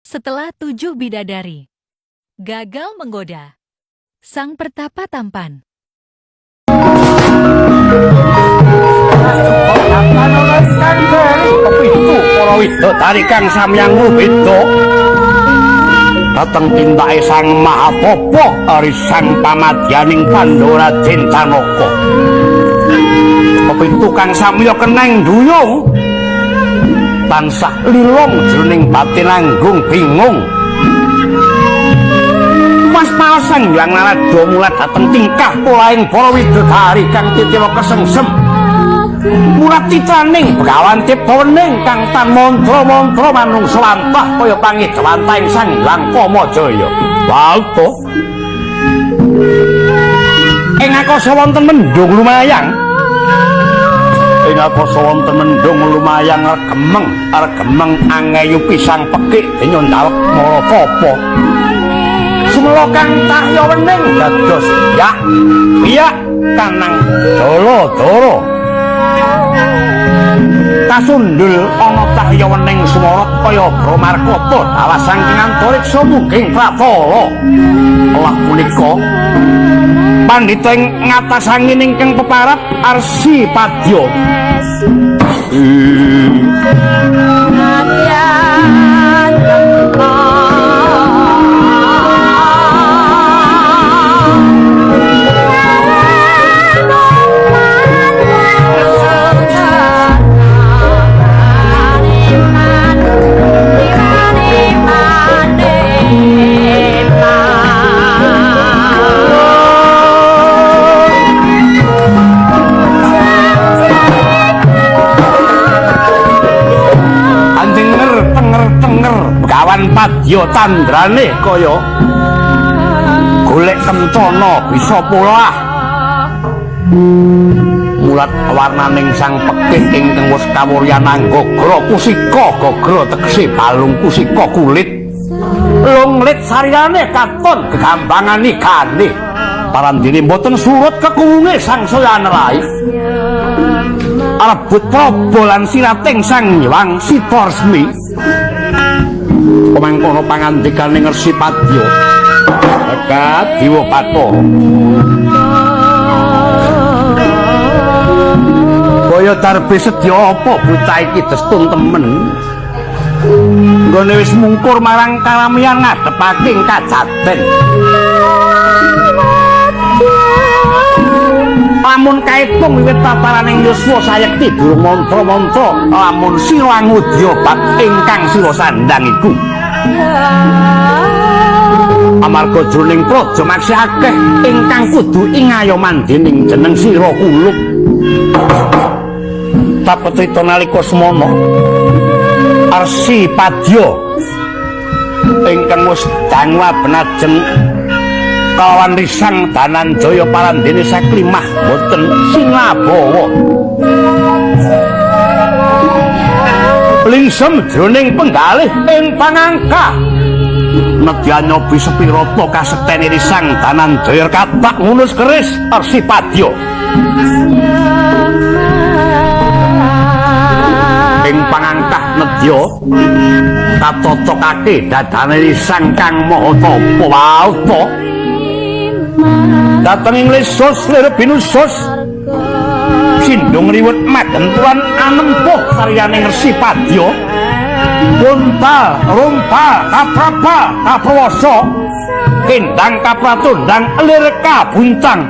Setelah 7 bidadari gagal menggoda sang pertapa tampan. Kepitu para widodari kang samyang beda dhateng tindake Sang Mahatapa ari sang pamadyaning Pandhawa Raden Janaka. Kepitu kang samya keneng duyung tansah lilung jroning batin anggung bingung. Mas paos Sang Hyang Narada mulat dhateng tingkah polahing para widodari kang titiwa kesengsem. Mulat citraning Begawan Cipta Wening kang tan mantra-mantra manungsa lantah kaya pangidewantahing Sang Hyang Kamajaya. Wauta. Ing akasa wonten mendung lumayang. Ing akasa wonten mendung lumayang regemeng, regemeng angeyu pisang pekik denya ndawek marapapa. Sumela kang cahya wening dados yak piyak kanang dala-dara. Kasundul ana cahya wening sumorot kaya Bramarkata dawas saking antariksa mungging pratala. Lah punika pandhita ing ngatas angin ingkang peparap Arsi Padya. Begawan Padya tandrane kaya golek kencana bisa polah. Mulat warnaning sang pekih ingkang wis kawuryan anggagra kusika gagra tegese balung kusika kulit. Lunglit sariyane katon gegambangan igane. Parandene mboten surut kekuwunge sang saya nerai. Arebut praba lan sirating Sang Hyang Sita Resmi. Mangkono pangandikaning Resi Padya. Kadiwa Bathara. Kaya darbe sedya apa bocah iki destun temen. Nggone wis mungkur marang karamian ngadhepake ing kajaten. Lamun kaetung wiwit tataraning yuswa sayekti durung mantra-mantra lamun sira ngudya bab ingkang sira sandang iku. Amarga jroning praja maksih akeh ingkang kudu ingayoman dening jeneng sira kulup. Tapetrita nalika semana Arsi Padya ingkang wis dangu abenajeng kawan risang Dananjaya parandene saklimah boten singabawa. Lingsem jroning penggalih ing pangangkah. Nedya nyobi sepirata kasektene risang Dananjaya katak ngunus keris Resi Padya. Ing pangangkah nedya katotokake dadane risang kang maha tapa wauta. Dateng ing lesus lir binusus sindung riwut magentuan anempuh saryaning Resi Padya. Untal rumpal kapraba kaprawasa kendang kapratundang lir kabuntang.